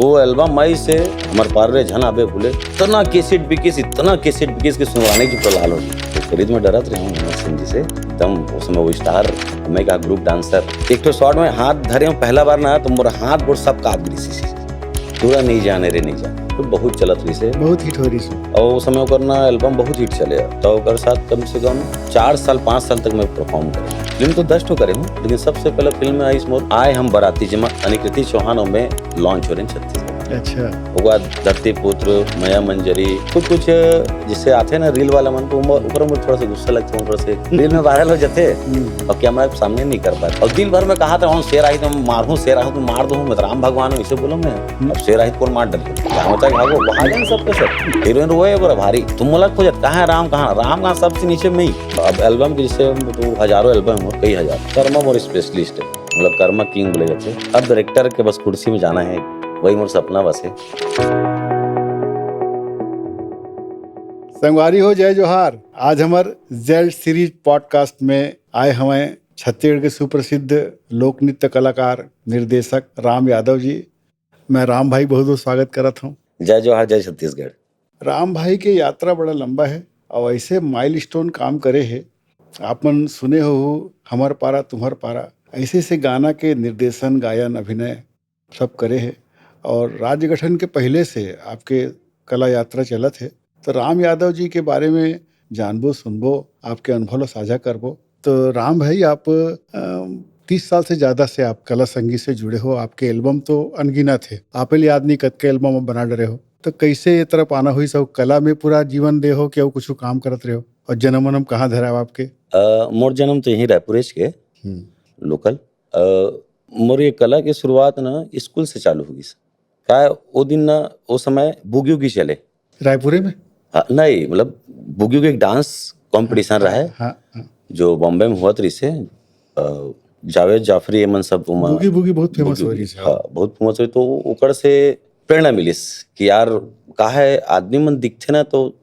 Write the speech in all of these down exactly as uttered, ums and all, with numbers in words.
वो एल्बम आइस हे हमर पारा रे झन आबे भूले, इतना कैसेट बिकिस, इतना कैसेट बिकिस कि सुनवाने की तो लाल हो गई। तो खरीद में डरत रहे हूँ मनोज सिंह जी से एकदम। उस समय वो स्टार, मैं कहा ग्रुप डांसर, एक तो शॉट में हाथ धरे हूँ पहला बार ना, तो मोर हाथ गोड़ सब कांप रही थी। पूरा नहीं जाने रे नहीं जाने, तो बहुत चलत रही से। बहुत हिट हो रही से। और उस समय ओकर ना एल्बम बहुत हिट चले, तो ओकर साथ कम से कम चार साल, पाँच साल तक मैं परफॉर्म करे। फिल्म तो दस ठो करे हूँ, लेकिन सबसे पहले फिल्म में आइस मोर आए हम बाराती, जेमा अनिकृति चौहान और मैं लॉन्च हो रहे हैं छत्तीसगढ़। अच्छा। ओकर बाद धरती पुत्र, मया मंजरी, कुछ कुछ जैसे आते हैं ना रील वाला मन को, ओकर में थोड़ा सा गुस्सा लगता है, थोड़ा से रील में वायरल हो जाते हैं। हम्म। और कैमरा के सामने नहीं कर पाते। और दिन भर में कहा था, "हम शेर आही तो मार हूँ, शेर आही तो मार दूँ, मैं तो राम भगवान हूँ," इसे बोलो मैं। हम्म। अब शेर आही तो कौन मार डर, क्या होता है, भागो, भागे सबके सब। हीरोइन रोए बोला, "भारी तुम मुला खोजत, कहाँ है राम, कहाँ राम, कहाँ सबसे नीचे में ही।" अब एल्बम के जैसे तो हजारों एल्बम हो, कई हजार, कर्मा मोर स्पेशलिस्ट है, मतलब कर्मा किंग बोले जाते हैं। अब डायरेक्टर के बस कुर्सी में जाना है, वही मोर सपना बस है। संगवारी हो, जय जोहार। आज हमर जेड सीरीज पॉडकास्ट में आए हवैं छत्तीसगढ़ के सुप्रसिद्ध लोक नृत्य कलाकार, निर्देशक राम यादव जी। मैं राम भाई बहुत बहुत स्वागत करत हूँ। जय जोहार, जय छत्तीसगढ़। राम भाई के यात्रा बड़ा लंबा है और ऐसे माइलस्टोन काम करे है। आप मन सुने हो, हमर पारा तुम्हर पारा, ऐसे ऐसे गाना के निर्देशन, गायन, अभिनय सब करे है। और राज्य गठन के पहले से आपके कला यात्रा चलत है। तो राम यादव जी के बारे में जानबो, सुनबो, आपके अनुभव ला साझा करबो। तो राम भाई, आप अम, तीस साल से ज्यादा से आप कला संगीत से जुड़े हो, आपके एल्बम तो अनगिनत है, आपे ल याद नहीं कतके एल्बम आप बना डरे हो। तो कैसे ये तरफ आना हुई, सब कला में पूरा जीवन दे हो कि अउ कुछ काम करत रहे हो? और जन्म वनम कहाँ धरा है आपके? अ, मोर जन्म तो यहीं रायपुरेच के, हम्म। लोकल। अ, मोर ये कला के शुरुआत ना स्कूल से चालू होगिस। काय ओ दिन ना, ओ समय बूगी वूगी चले। रायपुरे में? हाँ, नहीं, मतलब बूगी वूगी एक डांस कॉम्पिटिशन रहा है, हाँ, हाँ। जो बॉम्बे में हुआ रहिसे, अ, जावेद जाफरी, ये मन सब ओमा बूगी वूगी बहुत फेमस बूगी हो वूगी, रहिसे। हाँ, बहुत फेमस हो रही। तो ओकर से प्रेरणा मिलिस कि यार, का है, आदमी मन दिखथे ना, तो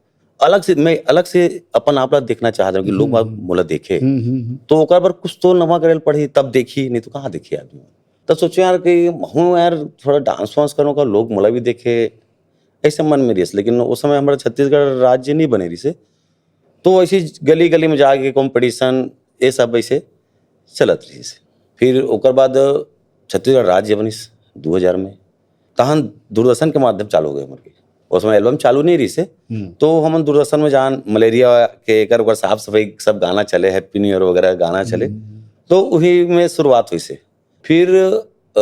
अलग से, मैं अलग से अपन आप ला देखना चाहत हूँ कि लोग हम्म, बाग हम्म। मोला देखे। हम्म, हम्म, हम्म। तो ओकर बर कुछ तो नवा करे ल पड़ही, तब देखी, नहीं तो कहाँ देखी आदमी। तब सोचे यार कि हूँ यार, थोड़ा डांस वांस करूँ का, लोग मोला भी देखे, ऐसे मन में रहिस। लेकिन उस समय हमारा छत्तीसगढ़ राज्य नहीं बने रहिसे, तो ऐसे गली गली में जाके कॉम्पिटिशन, ये सब ऐसे चलत रहिसे। फिर ओकर बाद छत्तीसगढ़ राज्य बनिस दो हज़ार में, तहन दूरदर्शन के माध्यम चालू हो गए हमर के। उस समय एल्बम चालू नहीं रहिसे, हम्म। तो हमन दूरदर्शन में जान, मलेरिया के एकर ओकर साफ सफाई सब गाना चले, हैप्पी न्यू ईयर वगैरह गाना चले, हम्म। तो वही में शुरुआत हुई से। फिर, अ,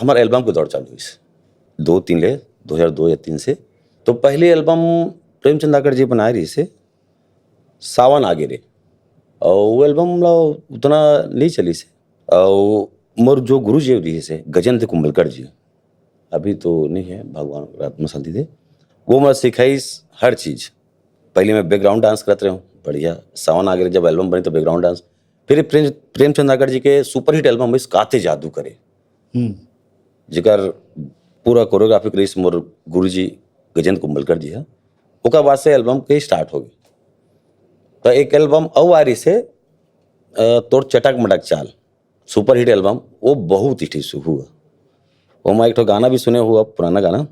हमर एल्बम के दौर चालू हुई से दो तीन ले, दो हज़ार दो या तीन से। तो पहली एल्बम प्रेमचंद आगड़ जी बनाए रहिसे, सावन आगे रे, और वो एल्बम ला उतना नहीं चलिसे। और मोर जो गुरु जी रहिसे गजेंद्र कुंभलकर जी, अभी तो नहीं है, भगवान ओकर आत्मा शांति दे, वो मोला सिखाइस हर चीज। पहले मैं बैकग्राउंड डांस करत रहे हूँ, बढ़िया, सावन आगे रे जब एल्बम बनी तो बैकग्राउंड डांस। फिर प्रेम, प्रेमचंद आगड़ जी के सुपरहिट एल्बम इस काते जादू करे, हम्म। जेकर पूरा कोरियोग्राफी करिस मोर गुरुजी गजेंद्र कुंभलकर जी ह। ओकर बाद से एल्बम के स्टार्ट हो गई। तो एक एल्बम अउ आ रहिसे, अ, तोर चटक मटक चाल, सुपरहिट एल्बम, वो बहुत हिट हुआ। वो मैं एक ठो गाना भी सुने हुआ, पुराना गाना,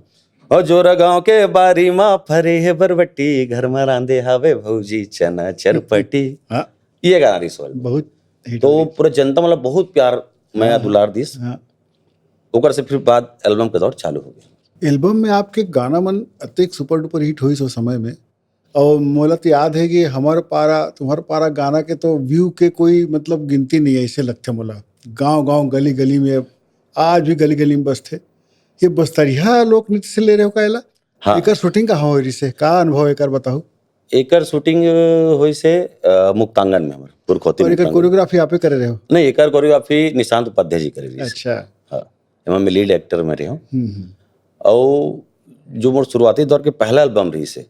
"ओ जोरा गांव के बारी मा फरे हे बरबट्टी, घर मा रांधे हावे भौजी चना चरपटी।" हाँ। ये गाना रहिस वाला। बहुत हिट तो हो गई। पूरा जनता मतलब बहुत प्यार, मया हाँ, दुलार दिस। हाँ। ओकर से फिर बाद एल्बम के दौर चालू हो गया। एल्बम में आपके गाना मन अतेक सुपर डुपर हिट होइस ओ समय में, और मोला तो याद है कि हमर पारा तुम्हर पारा गाना के तो व्यू के कोई मतलब गिनती नहीं है, ऐसे लगथे मोला। गांव गांव, गली गली में, आज भी गली गली में बजथे। ये बस्तरिया लोक नृत्य से ले रहे हो का एला? हाँ। एकर शूटिंग कहाँ हो रही से, का अनुभव एकर बताओ? एकर शूटिंग, अ, होइस हे, अ, मुक्तांगन में, हमर पुरखौती और एकर मुक्तांगन। कोरियोग्राफी आपे करे रहे हो? नहीं, एकर कोरियोग्राफी निशांत उपाध्याय जी करे रहिस। अच्छा। हाँ, एमा मैं लीड एक्टर में रहे हूँ। हम्म, हम्म। अउ जो मोर शुरुआती दौर के पहला एल्बम रहिस हे,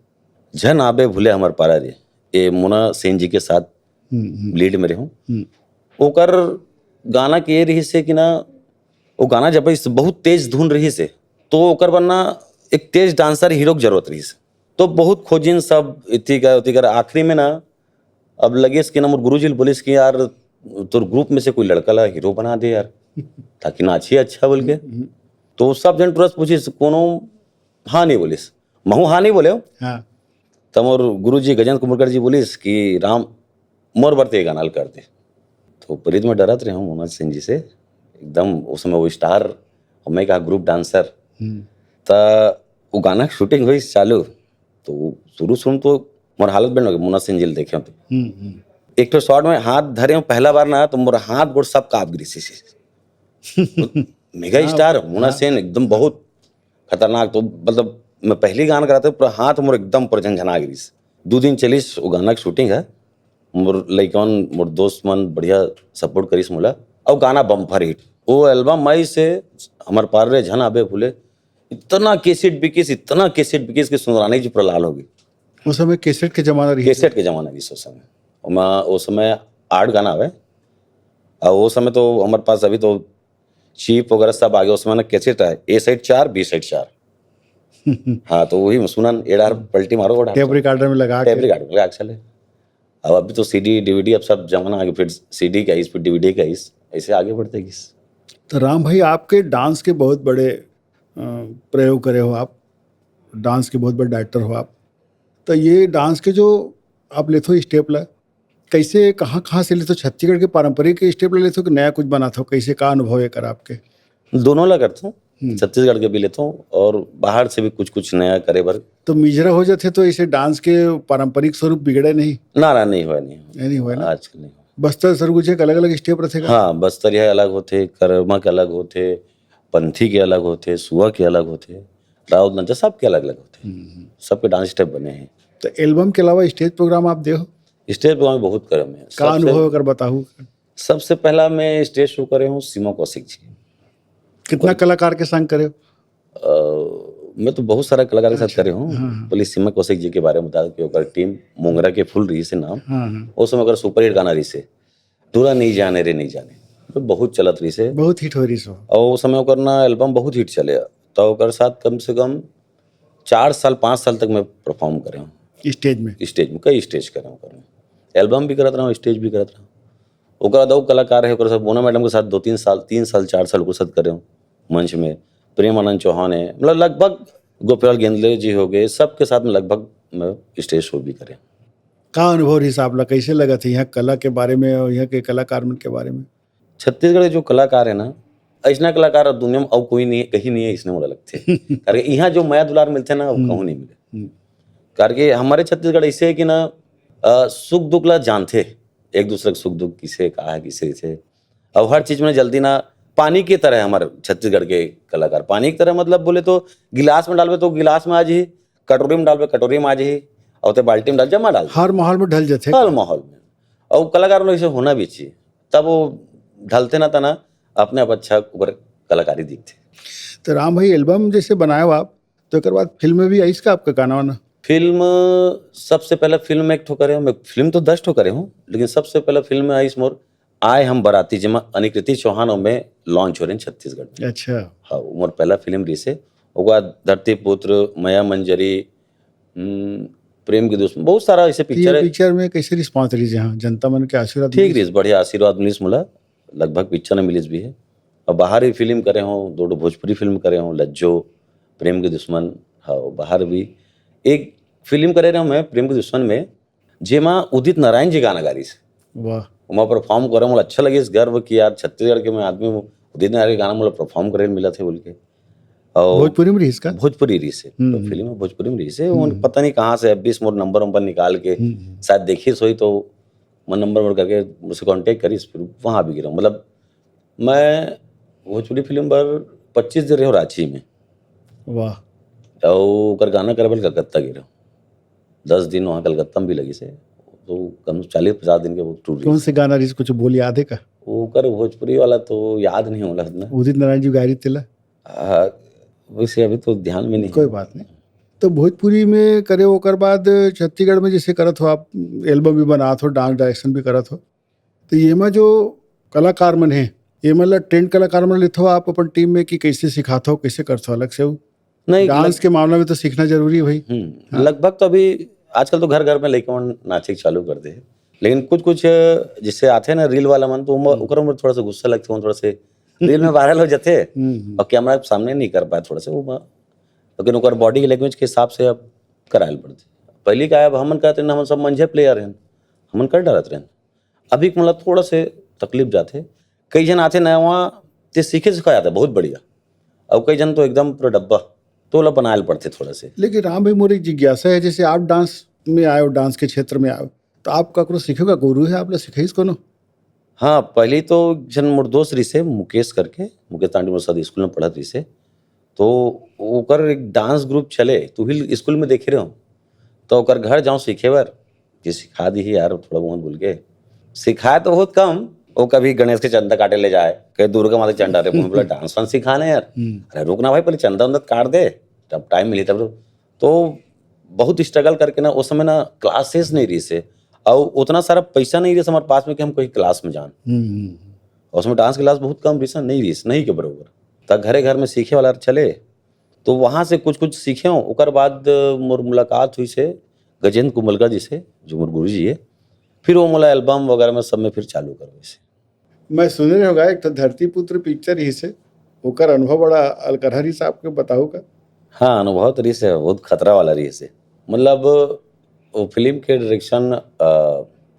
झन आबे भूले हमर पारा रे, ये मोना सेन जी के साथ हम्म, हम्म। लीड में रहे हूँ। हम्म। ओकर गाना के ये रहिस हे कि ना, वो गाना जब इस बहुत तेज धुन रहिस हे, तो ओकर बर ना एक तेज डांसर हीरो के जरूरत रहिस हे। तो बहुत खोजिन सब, इति का, उति कर, आखिरी में ना, अब लगिस कि ना, मोर गुरुजी ल बोलिस कि, "यार, तोर ग्रुप में से कोई लड़का ला हीरो बना दे यार, ताकि नाची अच्छा," बोल के। हम्म। तो सब झन टूरा से पूछिस, कोनो हाँ नहीं बोलिस, महू हाँ नहीं बोले। हाँ। त मोर गुरुजी गजेंद्र कुमरकर जी बोलिस कि राम, मोर बर ते गाना ल कर दे। तो पहली तो मैं डरत रहे हूँ मोना सिंह जी से, एकदम उस समय वो स्टार, और मैं कहा ग्रुप डांसर। हम्म। त वो गाना के शूटिंग हुई चालू, तो शुरू शुरू में तो मोर हालत बन गई मोना सिंह जी ल देखे तो। हम्म, हम्म। एक ठो शॉट में हाथ धरे हूँ पहला बार ना, तो मोर हाथ गोड़ सब कांप गिरिस। मेगा हाँ, स्टार मोना हाँ। सिंह एकदम बहुत खतरनाक। तो मतलब मैं पहली गाना कराते पूरा हाथ मोर एकदम पूरा झनझना गिरिस। दो दिन चलिस वो गाना की शूटिंग है। मोर लइकन, मोर दोस्त मन बढ़िया सपोर्ट करिस मोला। और गाना बम्पर हिट। वो एल्बम आई से हमर पार रे झन आबे भूले, इतना कैसेट बिकिस, इतना कैसेट बिकिस कि सुंदरानी जी पूरा लाल हो गई। उस समय कैसेट के जमाना रही। कैसेट के जमाना रही उस समय। ओमा, उस समय आठ गाना आवे। और वो समय तो हमारे पास अभी तो चीप वगैरह सब आ गया, उस समय ना कैसेट आए, ए साइड चार, बी साइड चार। हाँ, तो वही में सुनन, एडार पलटी मारो, ओडार टेप चलो। रिकॉर्डर में लगा के। टेप रिकॉर्डर में लगा के चले। अब अभी तो सीडी, डीवीडी, अब सब जमाना आ गया, फिर सीडी का इस, फिर डीवीडी का इस, ऐसे आगे बढ़ते गइस। तो राम भाई, आपके डांस के बहुत बड़े, अ, प्रयोग करे हो आप, डांस के बहुत बड़े डायरेक्टर हो आप। तो ये डांस के जो आप लेथो स्टेप ला, कैसे, कहाँ, कहाँ से लेथो? छत्तीसगढ़ के पारंपरिक स्टेप ला लेथो कि नया कुछ बनाथो? कैसे, का अनुभव है कर आपके? दोनों ला करथो, हम्म। छत्तीसगढ़ के भी लेथो और बाहर से भी कुछ, कुछ नया करे बर। तो मिजरा हो जाथे तो ऐसे डांस के पारंपरिक स्वरूप बिगड़े नहीं? ना, ना, नहीं हुआ, नहीं हुआ। नहीं हुआ ना? आजकल नहीं हुआ। बस्तर सरगुजा के अलग-अलग स्टेप रथे का? हाँ, बस्तरिया अलग होथे, कर्मा के अलग होथे, पंथी के अलग होथे, सुआ के अलग होथे, राउत नंचा सबके अलग-अलग होथे। हम्म, हम्म। सबके डांस स्टेप बने हैं। तो एल्बम के अलावा स्टेज प्रोग्राम आप दे हो? स्टेज प्रोग्राम बहुत करे मैं। का सबसे अनुभव अगर बताहू? सबसे पहला मैं स्टेज शो करे हूँ सीमा कौशिक जी। कितना और कलाकार के संग करे हो? अ, मैं तो बहुत सारा कलाकार के साथ अच्छा। करे हूँ। हाँ, हाँ। पहले सीमा कौशिक जी के बारे में बता कि ओकर टीम मोंगरा के फूल रहिसे नाम। हाँ, हाँ। उस समय ओकर सुपरहिट गाना रहिसे, टूरा नहीं जाने रे नहीं जाने, तो बहुत चलत रहिसे। बहुत हिट हो रहिस हो। और उस समय ओकर ना एल्बम बहुत हिट चले, तो ओकर साथ कम से कम चार साल, पाँच साल तक मैं परफॉर्म करे हूँ। स्टेज में? स्टेज में, कई स्टेज करे हूँ, करे हूँ। एल्बम भी करत रहा हूँ, स्टेज भी करत रहा हूँ। ओकर बाद अउ कलाकार है, ओकर साथ मोना मैडम के साथ दो तीन साल, तीन साल, चार साल ओकर साथ करे हूँ मंच में। प्रेम आनंद चौहान है, मतलब लगभग गोपीलाल गेंदले जी हो गए, सबके साथ में लगभग मैं स्टेज शो भी करे हूँ। का अनुभव रहिस आप ला, कैसे लगत है यहाँ कला के बारे में और यहाँ के कलाकार मन के बारे में? छत्तीसगढ़ के जो कलाकार है ना, ऐसना कलाकार अब दुनिया में अउ कोई नहीं है, कहीं नहीं है, इसने मोला लगथे। करके यहाँ जो मया दुलार मिलथे ना, वो हम्म। कहूँ नहीं मिले। हम्म। करके हमारे छत्तीसगढ़ ऐसे है कि ना, अ, सुख दुख ला जानथे, एक दूसरे के सुख दुख किसे का है, किसे, किसे। अब हर चीज में जल्दी ना, पानी की तरह है हमारे छत्तीसगढ़ के कलाकार। पानी की तरह मतलब बोले तो गिलास में डालबे तो गिलास में आ जाही, कटोरी में डालबे कटोरी में आ जाही, और ते बाल्टी में डाल, जमा डाल। हर माहौल में ढल जाथे। हर माहौल में। और कलाकार लोग ऐसे होना भी चाहिए, तब वो ढलथे ना तना, अपने आप अच्छा ओकर कलाकारी दिखथे। तो राम भाई, एल्बम जैसे बनाए हो आप, तो एकर बाद फिल्म में भी आइस का आपका गाना वाना? फिल्म सबसे पहला फिल्म में एक ठो करे हूँ मैं, फिल्म तो दस ठो करे हूँ, लेकिन सबसे पहला फिल्म में आइस मोर आए हम बाराती, जेमा अनिकृति चौहान और मैं लॉन्च हो रहे हैं छत्तीसगढ़ में। अच्छा। हाँ, वो मोर पहला फिल्म रहिसे। ओकर बाद धरती पुत्र, मया मंजरी, हम्म, प्रेम की दुश्मन, बहुत सारा ऐसे तो ये पिक्चर है। पिक्चर में कैसे रिस्पांस रहिस, हाँ, जनता मन के आशीर्वाद ठीक मिलिस? रहिस, बढ़िया आशीर्वाद मिलिस मोला, लगभग पिक्चर में मिलिस भी है। और बाहर भी फिल्म करे हूँ, दो ठो भोजपुरी फिल्म करे हूँ, लज्जो, प्रेम की दुश्मन, हाँ, बाहर भी एक फिल्म करे रहे हूँ मैं प्रेम की दुश्मन में, जेमा उदित नारायण जी गाना गा रहिस। वाह। ओमा परफॉर्म करे, मोला अच्छा लगिस, गर्व कि यार छत्तीसगढ़ के मैं आदमी हूँ, उदित नारायण के गाना मोला परफॉर्म करे मिलत हे बोल के। और भोजपुरी में रहिस का? भोजपुरी रहिस हे। हम्म, तो हम्म। फिल्म में भोजपुरी में रहिस हे। हम्म। पता नहीं कहाँ से अब भी मोर नंबर वंबर निकाल के हम्म, हम्म। शायद देखिस होही तो मोर नंबर वंबर करके मुझसे कॉन्टेक्ट करिस, फिर वहाँ भी गे रहे हूँ। मतलब मैं भोजपुरी फिल्म बर पच्चीस दिन रहे हूँ रांची में। वाह। और ओकर गाना करे बर कलकत्ता गे रहे हूँ। दस दिन वहाँ कलकत्ता में भी लगिस हे, तो कम से चालीस पचास दिन के वो टूर कौन रहिस। से गाना रहिस, कुछ बोल याद है का? ओकर भोजपुरी वाला तो याद नहीं होला इतना। उदित नारायण जी गारी तेला? हाँ, वैसे अभी तो ध्यान में नहीं कोई है। बात नहीं। तो भोजपुरी में करे, ओकर बाद छत्तीसगढ़ में जैसे करत हो आप, एल्बम भी बनात हो, डांस डायरेक्शन भी करत हो, तो ये में जो कलाकार मन हे, ये मन ला ट्रेंड कलाकार मन लेथो आप अपन टीम में कि कैसे सिखाथो, कैसे करथो अलग से वो? नहीं, डांस लग- के मामला में तो सीखना जरूरी है भाई। हम्म, हाँ। लगभग तो अभी आजकल तो घर घर में लइका मन नाचे के चालू कर दे हे। लेकिन कुछ कुछ जिससे आथे ना रील वाला मन, तो ओमा-, हम्म। ओकर में थोड़ा सा गुस्सा लगथे, थोड़ा से रील में वायरल हो जाथे। हम्म, हम्म। और कैमरा के सामने नहीं कर पाए थोड़ा से वो, लेकिन ओकर बॉडी लैंग्वेज के हिसाब से अब करायल पड़थे। पहली का है, अब हमन कहते हैं, हमन सब मंझे प्लेयर हैं, हमन कर डालत रहें। अभी मतलब थोड़ा से तकलीफ जाथे, कई झन आथे नवा, ते सीखे सिखा जाथे बहुत बढ़िया, और कई झन तो एकदम पूरा डब्बा, तो ओला बनायल पड़थे थोड़ा से। लेकिन राम भाई, मोर एक जिज्ञासा है, जैसे आप डांस में आए हो, डांस के क्षेत्र में आए हो, तो आप ककरो सीखे का गुरु है, आप ला सिखाइस कोनो? हाँ, पहली तो एक झन मोर दोस्त रिसे मुकेश करके, मुकेश तांडी मोर साथ स्कूल में पढ़त रिसे, तो ओकर एक डांस ग्रुप चले, तो ही स्कूल में देखे रहे हो, तो ओकर घर जाओ सीखे बर, कि सिखा दी ही यार थोड़ा बहुत बोल के। सिखाए तो बहुत कम, वो कभी गणेश के चंदा काटे ले जाए, कहीं दुर्गा माता के चंदा दे, बोला डांस वांस सिखाना है यार। हम्म। अरे रुक ना भाई, पहले चंदा वंदा काट दे, तब टाइम मिली तब। तो बहुत स्ट्रगल करके ना, उस समय ना क्लासेस नहीं रहिसे, और उतना सारा पैसा नहीं रहिसे हमारे पास में कि हम कोई क्लास में जान। हम्म, हम्म। और उसमें डांस क्लास बहुत कम रहिसे, नहीं रहिसे, नहीं के बरोबर। त घरे घर में सीखे वाला चले, तो वहाँ से कुछ कुछ सीखे हूँ। ओकर बाद मोर मुलाकात हुई से गजेंद्र कुंभलकर जी से, जो मोर गुरु जी है, फिर वो मोला एल्बम वगैरह में सब में फिर चालू करवे से। मैं सुने रहे होगा, एक तो धरतीपुत्र पिक्चर ही से, ओकर अनुभव बड़ा अलकरहा रहिस, आपके बताओ का? हाँ, अनुभव तो रहिसे, बहुत खतरा वाला रहिसे। मतलब, वो फिल्म के डायरेक्शन, अ,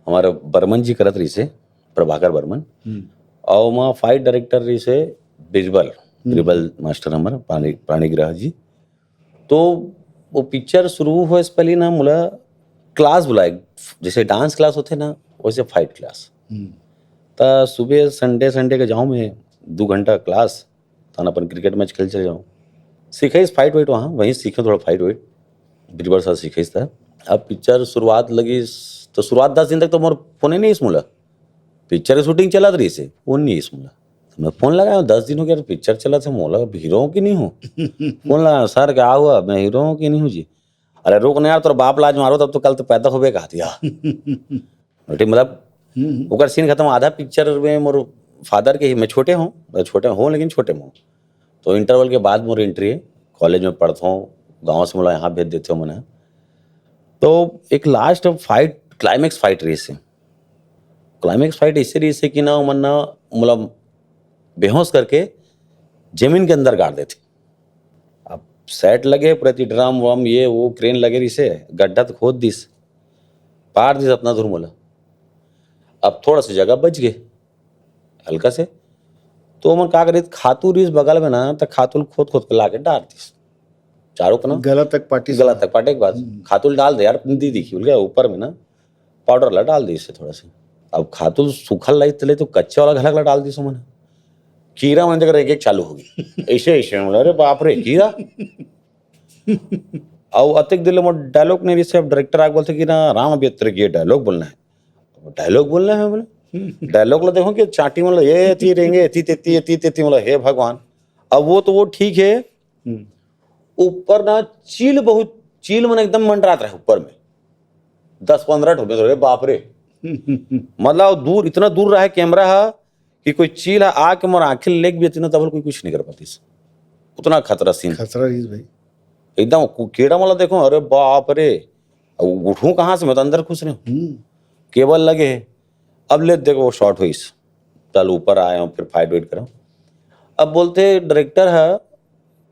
हमारे बर्मन जी करत रहिसे, प्रभाकर बर्मन। हम्म। और वहाँ फाइट डायरेक्टर रहिसे बीरबल, हम्म। बीरबल मास्टर हमारा, प्राणी, प्राणीग्रह जी। तो वो पिक्चर शुरू होए से पहले ना मोला क्लास बुलाए, जैसे डांस क्लास होथे ना, वैसे फाइट क्लास। हम्म। त सुबह संडे, संडे के जाऊँ मैं, दू घंटा क्लास, तहन अपन क्रिकेट मैच खेल चले जाऊँ। सीखे इस फाइट वाइट वहाँ, वहीं सीखे थोड़ा फाइट वाइट, बीरबल साथ सीखे इस तरह। अब पिक्चर शुरुआत लगी, तो शुरुआत दस दिन तक तो मोर फोने नहीं इस मोला, पिक्चर के शूटिंग चलत रहिसे, फोन नहीं इस मोला। तो मैं फोन लगाया, दस दिन हो गया, तो पिक्चर चलत हे, मोला हीरो हूँ कि नहीं हूँ? फोन लगाया, "सर, क्या हुआ? मैं हीरो हूँ कि नहीं हूँ जी?" "अरे रुक ना यार, तोर बाप लाज मारो, तब तो कल तो पैदा होबे कहा दिया।" ठीक, मतलब, हम्म। ओकर सीन खत्म, आधा पिक्चर में मोर फादर के ही, मैं छोटे हूँ, मैं छोटे हूँ, लेकिन छोटे में हूँ। तो इंटरवल के बाद मोर एंट्री है, कॉलेज में पढ़ता हूँ, गाँव से मोला यहाँ भेज देते हो मने। तो एक लास्ट फाइट, क्लाइमेक्स फाइट रहिसे। क्लाइमेक्स फाइट ऐसे रहिसे कि ना, ओमन ना, मतलब, बेहोश करके जमीन के अंदर गाड़ देथे। अब सेट लगे, प्रति ड्रम वम, ये वो क्रेन लगे रहिसे, गड्ढा तो खोद दिस, पार दिस अपना धुर मोला। अब थोड़ा सा जगह बच गए, हल्का से। तो ओमन का करिस, खातू रहिस बगल में ना, तो खातू ल खोद खोद के लाके डार दिस। चारों कना गला तक पाटी से। गला तक पाटे के बाद हम्म। खातू ल डाल दे यार, दी दिखी बोल के ऊपर में ना पाउडर ला डाल दिस थोड़ा सा। अब खातू ल सूखल लाई तले तो कच्चा वाला घलक ला डाल दिस ओमन। कीरा मन जगह एक एक चालू होगी। ऐसे, ऐसे, बोला, "अरे बाप रे, कीरा।" अउ अतेक दिन ले मोर डायलॉग नहीं रहिसे, अब डायरेक्टर आके बोलथे कि ना, "राम, अभी तेरे को ये डायलॉग बोलना है।" डायलॉग बोलना है बोले। डायलॉग ला देखो कि चाटी, मतलब, ये एती रेंगे, एती तेती, एती तेती, मतलब, हे भगवान। अब वो तो वो ठीक है, हम्म। ऊपर ना चील बहुत, चील मन एकदम मंडरात रहे ऊपर में, दस पन्द्रह ठो में, अरे बाप रे। मतलब, दूर, इतना दूर रहे कैमरा हा कि कोई चील हा आके मोर आँखी लेग भी इतना तब कोई कुछ नहीं कर पातिस। उतना खतरा सीन। खतरा रहिस भाई। एकदम कु-, कीड़ा मोला देखो, अरे बाप रे। अब उठूं कहाँ से, मैं तो अंदर घुस रहे हूँ। हम्म। केबल लगे है। अब ले देखो, वो शॉट होइस, चल ऊपर आया हूँ, फिर फाइट वाइट करा। अब बोलथे डायरेक्टर हा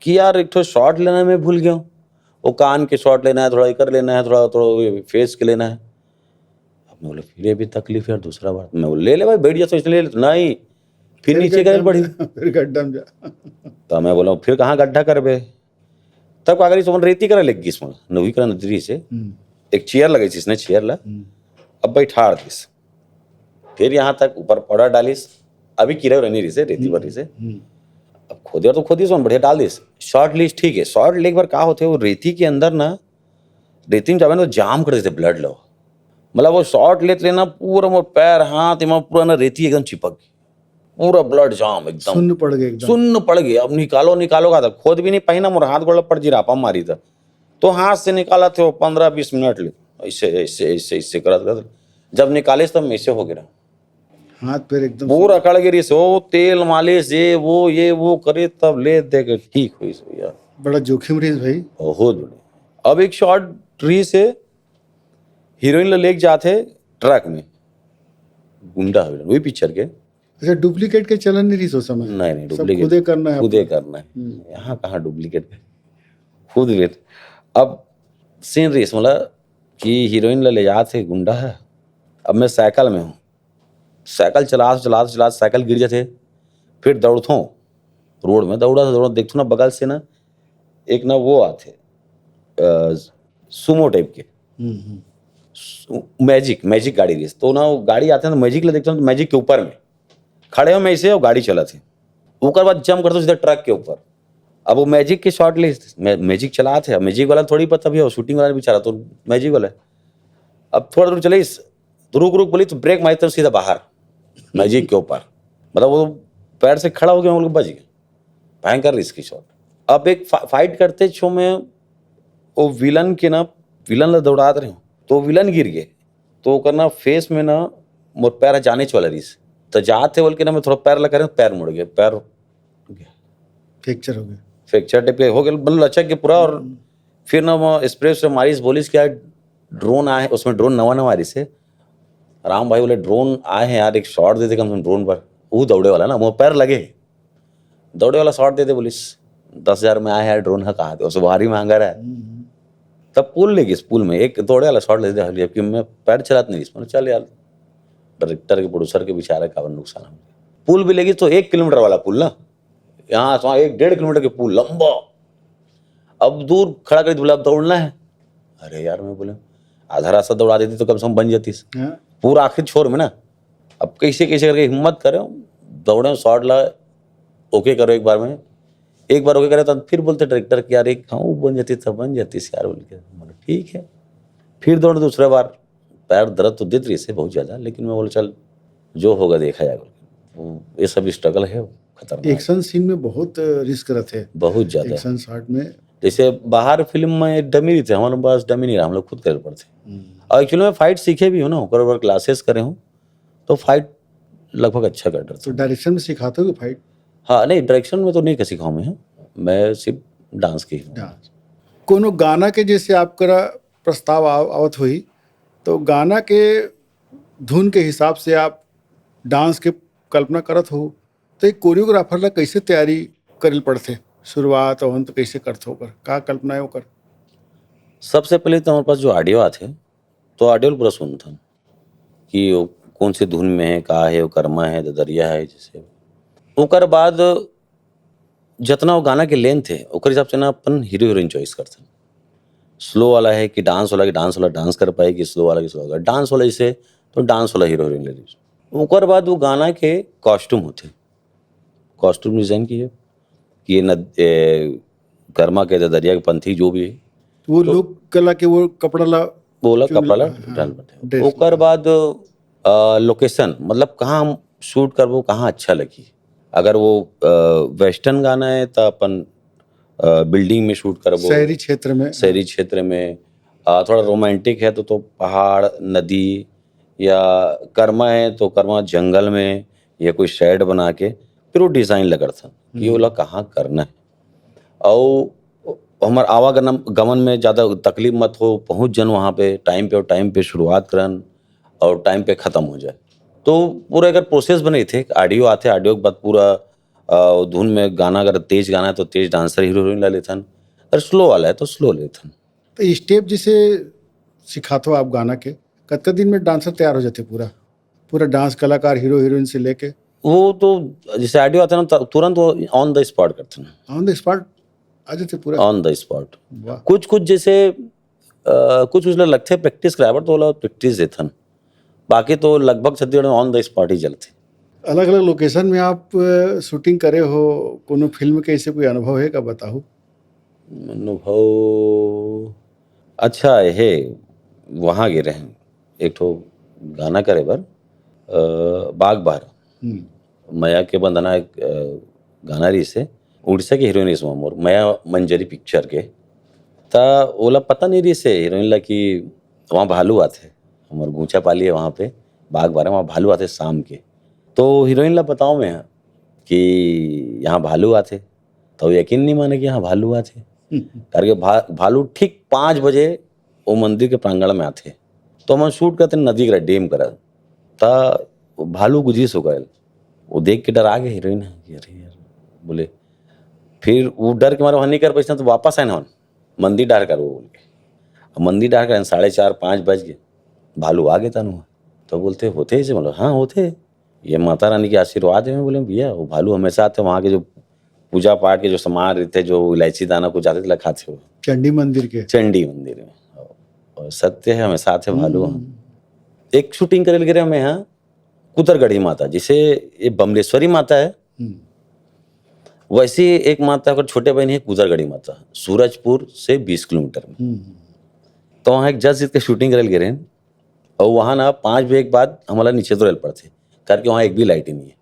कि यार, एक ठो शॉट लेना मैं भूल गया हूँ, वो कान के शॉट लेना है, थोड़ा एकर लेना है, थोड़ा, थोड़ा फेस के लेना है। अब मैं बोला, "फिर ये भी तकलीफ यार, दूसरा बार।" मैं बोला, "ले ले भाई, बैठ जा, तो इसने ले ले।" "नहीं, फिर फिर नीचे गड्ढा गए बढ़ी।" में, फिर गड्ढा में जा। तो मैं बोला, "फिर कहाँ गड्ढा करबे?" तब का करिस, ओमन रेती करा लग गिस, मोला नवी करा नदरी से। हम्म। एक चेयर लगाइस इसने, चेयर ला। हम्म। अब बैठार दिस। फिर यहाँ तक ऊपर पाउडर डालिस। अभी कीरा उरा नहीं रहिसे, रेती हम्म। भर रहिसे। हम्म। अब खोदे तो खोदिस, ओमन बढ़िया डाल दिस। शॉट लिस, ठीक है। शॉट ले एक बार का होथे, वो रेती के अंदर ना, रेती में जाबे ना तो जाम कर देथे ब्लड ला। मतलब, वो शॉट लेत लेना पूरा मोर पैर, हाथ, एमा पूरा ना रेती एकदम चिपक गई। पूरा ब्लड जाम एकदम। सुन्न पड़ गए एकदम। सुन्न पड़ गए। अब निकालो, निकालो का था, खोद भी नहीं पाई ना, मोर हाथ गोड़ पड़ जी रापा मारी था। तो हाथ से निकालथे वो पन्द्रह बीस मिनट ले, ऐसे, ऐसे, ऐसे, ऐसे करत, करत। जब निकालिस तब मैं ऐसे हो गया। हाथ पैर एकदम पूरा अकड़ गे रहिस, वो तेल मालिश, ये वो, ये वो करे, तब ले दे के ठीक होइस भैया। बड़ा जोखिम रहिस भाई। बहुत बढ़िया। अब एक शॉट रहिस हे, हीरोइन ला लेके जाथे ट्रक में, गुंडा हीरोइन, वही पिक्चर के। अच्छा, डुप्लीकेट के चलन नहीं रहिस ओ समय? नहीं, नहीं, सब डुप्लीकेट खुदे करना है खुदे अपना। करना है। यहाँ कहाँ डुप्लीकेट? खुद भी। अब सीन रहिस, मतलब कि हीरोइन ला ले जात हे गुंडा ह। अब मैं साइकिल में हूँ, साइकिल चलात चलात चलात साइकिल गिर जाथे, फिर दौड़थों रोड में, दौड़ा दौड़ा देखथों ना, बगल से ना एक ना वो आथे, अ, सुमो टाइप के, हम्म, हम्म। सु- मैजिक, मैजिक गाड़ी रहिस। तो ना वो गाड़ी आथे ना, मैजिक ला देखथों ना, तो मैजिक के ऊपर में खड़े हो मैं इसे, वो गाड़ी चलत हे। ओकर बाद जंप करथों सीधा ट्रक के ऊपर। अब वो मैजिक के शॉट ले, मै-, मैजिक चलात हे, मैजिक वाला थोड़ी पता भी हो, शूटिंग वाला बेचारा तो मैजिक वाला है। अब थोड़ा दूर चले इस, तो रुक रुक बोली तो ब्रेक मारी तो सीधा बाहर मैजिक के ऊपर, मतलब वो पैर से खड़ा हो गया, हम लोग बच गए। भयंकर रिस्की शॉट। अब एक फा-, फाइट करते छो में वो विलन के ना, विलन ला दौड़ात रहे हो, तो विलन गिर गए, तो ओकर ना फेस में ना मोर पैर जाने वाला रहिस, तो जाते बोल के ना मैं थोड़ा पैर ला करें, पैर मुड़ गए, पैर फ्रैक्चर हो गया। फ्रैक्चर टाइप के हो गया, मतलब लचक के पूरा। और फिर ना वो स्प्रे से मारिस, बोलिस कि यार ड्रोन आए, उसमें ड्रोन नवा नवा रहिस हे। राम भाई बोले, "ड्रोन आए हैं यार, एक शॉट दे दे कम से कम ड्रोन पर।" वो दौड़े वाला ना, वो पैर लगे, दौड़े वाला शॉट दे दे, बोलिस, "दस हजार में आए हैं यार ड्रोन, हा कहा थे, उसे भारी महंगा रहा है।" हम्म। तब पुल ले गइस, पुल में एक दौड़े वाला शॉट ले दे, जबकि मैं पैर चलात नहीं रहिस। मैंने, "चल यार, डायरेक्टर के, प्रोड्यूसर के बेचारे का नुकसान हो गया।" पुल भी ले गइस तो एक किलोमीटर वाला पुल ना, यहाँ से वहाँ एक डेढ़ किलोमीटर के पुल लंबा। अब दूर खड़ा कर बोला, "अब दौड़ना है।" अरे यार, मैं बोले, "आधा रास्ता दौड़ा देती तो कम से कम बन जातीस।" हाँ। पूरा आखिरी छोर में ना, अब कैसे कैसे करके हिम्मत करे, दौड़े, शॉट ला, ओके करो एक बार में। एक बार ओके करे तो फिर बोलते डायरेक्टर कि यार एक हाँ वो बन जाती, तब बन जातीस यार, बोल के। मैंने, "ठीक है।" फिर दौड़े दूसरा बार, पैर दर्द तो देत रहिस हे बहुत ज़्यादा, लेकिन मैं बोले, "चल, जो होगा देखा जाएगा।" वो, ये सब स्ट्रगल है, खतरनाक। एक्शन सीन में बहुत रिस्क रहते हैं बहुत ज़्यादा। एक्शन शॉट में। जैसे बाहर फिल्म में डमी रहिथे, हमारे पास डमी नहीं रहा, हम लोग खुद करे पड़थे। हम्म। और एक्चुअली मैं फाइट सीखे भी हूँ ना, ओकर ऊपर क्लासेस करे हूँ, तो फाइट लगभग अच्छा कर डरथे। तो डायरेक्शन में सिखाते हो फाइट? हाँ, नहीं, डायरेक्शन में तो नहीं सिखाऊँ मैं, मैं सिर्फ डांस के ही हूँ। डांस। कोनो गाना के जैसे आपका प्रस्ताव आव-, आवत होही, तो गाना के धुन के हिसाब से आप डांस के कल्पना करत हो, तो एक कोरियोग्राफर ला कैसे तैयारी करे ल पड़थे? शुरुआत और अंत कैसे करथे ओकर? का कल्पना है ओकर? सबसे पहले तो हमारे पास जो ऑडियो आथे, तो ऑडियो ल पूरा सुनथन कि वो कौन से धुन में है, का है, वो कर्मा है, ददरिया है, जैसे। ओकर बाद जतना वो गाना के लेंथ है, ओकर हिसाब से ना अपन हीरो हीरोइन चॉइस करथन। स्लो वाला है कि डांस वाला, कि डांस वाला डांस कर पाए, कि स्लो वाला कि स्लो वाला। डांस वाला जैसे, तो डांस वाला हीरो हीरोइन ले लीजिए। ओकर बाद वो गाना के कॉस्ट्यूम होथे, कॉस्ट्यूम डिजाइन की है कि ये नद-, ए, कर्मा के ददरिया के पंथी जो भी है, वो तो लोक कला के वो कपड़ा ला वो वाला चुन-, कपड़ा ला हाँ, डाल पाथे। ड्रेस ओकर बाद अ, लोकेशन, मतलब कहाँ हम शूट करबो, कहाँ अच्छा लगी। अगर वो अ, वेस्टर्न गाना है तो अपन अ, बिल्डिंग में शूट करबो, शहरी क्षेत्र में। शहरी क्षेत्र में। अ, थोड़ा रोमांटिक है तो, तो पहाड़, नदी, या कर्मा है तो कर्मा जंगल में, या कोई शेड बना के फिर वो डिजाइन लगत था कि हम्म। ओला कहाँ करना है। और हमार आवागमन गमन में ज़्यादा तकलीफ मत हो, पहुँच जन वहाँ पे टाइम पे, और टाइम पे शुरुआत करन और टाइम पे ख़त्म हो जाए। तो पूरा अगर प्रोसेस बने थे, ऑडियो आथे, ऑडियो के बाद पूरा अ, धुन में गाना, अगर तेज गाना है तो तेज डांसर हीरो हीरोइन ला लेथन, अगर स्लो वाला है तो स्लो लेथन। तो स्टेप जैसे सिखाते हो आप गाना के, कतका दिन में डांसर तैयार हो जाते पूरा? पूरा डांस कलाकार, हीरो हीरोइन से लेके? वो तो जैसे ऑडियो आता है ना, त-, तुरंत वो ऑन द स्पॉट करते हैं। ऑन द स्पॉट आ जाते पूरा? On the spot. वाह। कुछ कुछ जैसे अ, कुछ कुछ लोग लगते हैं प्रैक्टिस कराए बर, तो वो लोग प्रैक्टिस देथन, बाकी तो लगभग छत्तीसगढ़ में ऑन द स्पॉट ही चलते। अलग अलग लोकेशन में आप शूटिंग करे हो, कोनो फिल्म के ऐसे कोई अनुभव है का, बताओ? अनुभव अच्छा है, वहाँ गे रहे हैं एक ठो गाना करे बर, अ, बाग बहरा। हम्म। मया के बंधना एक अ, गाना रहिस हे, उड़ीसा के हीरोइन रहिस मोर, मया मंजरी पिक्चर के। त ओला पता नहीं रहिस हे हीरोइन ला कि वहाँ भालू आथे, हमर गुंचा पाली है वहाँ पे, बाग बहरा, वहाँ भालू आथे शाम के। तो हीरोइन ला बताओ मैं कि यहाँ भालू आथे, तो यकीन नहीं माने कि यहाँ भालू आथे। करके भा-, भालू ठीक पाँच बजे वो मंदिर के प्रांगण में आथे। तो हमन शूट करते नदी करा, डैम करा, त भालू गुजरिस ओकर। वो देख के डरा गे हीरोइन ह कि अरे यार, बोले, फिर वो डर के मारे वहाँ नहीं कर पाइस ना, तो वापस आए ना मंदिर डहर कर वो बोल के। अब मंदिर डहर कर साढ़े चार, पाँच बज गे, भालू आ गे तनु। तो बोलथे, "होथे ऐसे?" मतलब, "हाँ, होथे। ये माता रानी के आशीर्वाद हे।" मैं बोले, "भैया, वो भालू हमेशा आथे, वहाँ के जो पूजा पाठ के जो सामान रहिथे, जो इलायची दाना कुछ जाथे, तेला खाथे वो।" चंडी मंदिर के। चंडी मंदिर में। और सत्य हे, हमेशा आथे भालू। हम्म। एक shooting करे ल गे रहेंव मैं, हाँ, कुतरगढ़ी माता, जिसे ये बमलेश्वरी माता है, हम्म। वैसे ही एक माता, ओकर छोटे बहिन हे कुतरगढ़ी माता, सूरजपुर से बीस किलोमीटर में। हम्म। तो वहाँ एक जस गीत के shooting करे ल गे रहेन, और वहाँ ना पाँच बजे के बाद हमला नीचे उतरे ल पड़थे, करके वहाँ एक भी light ही नहीं है।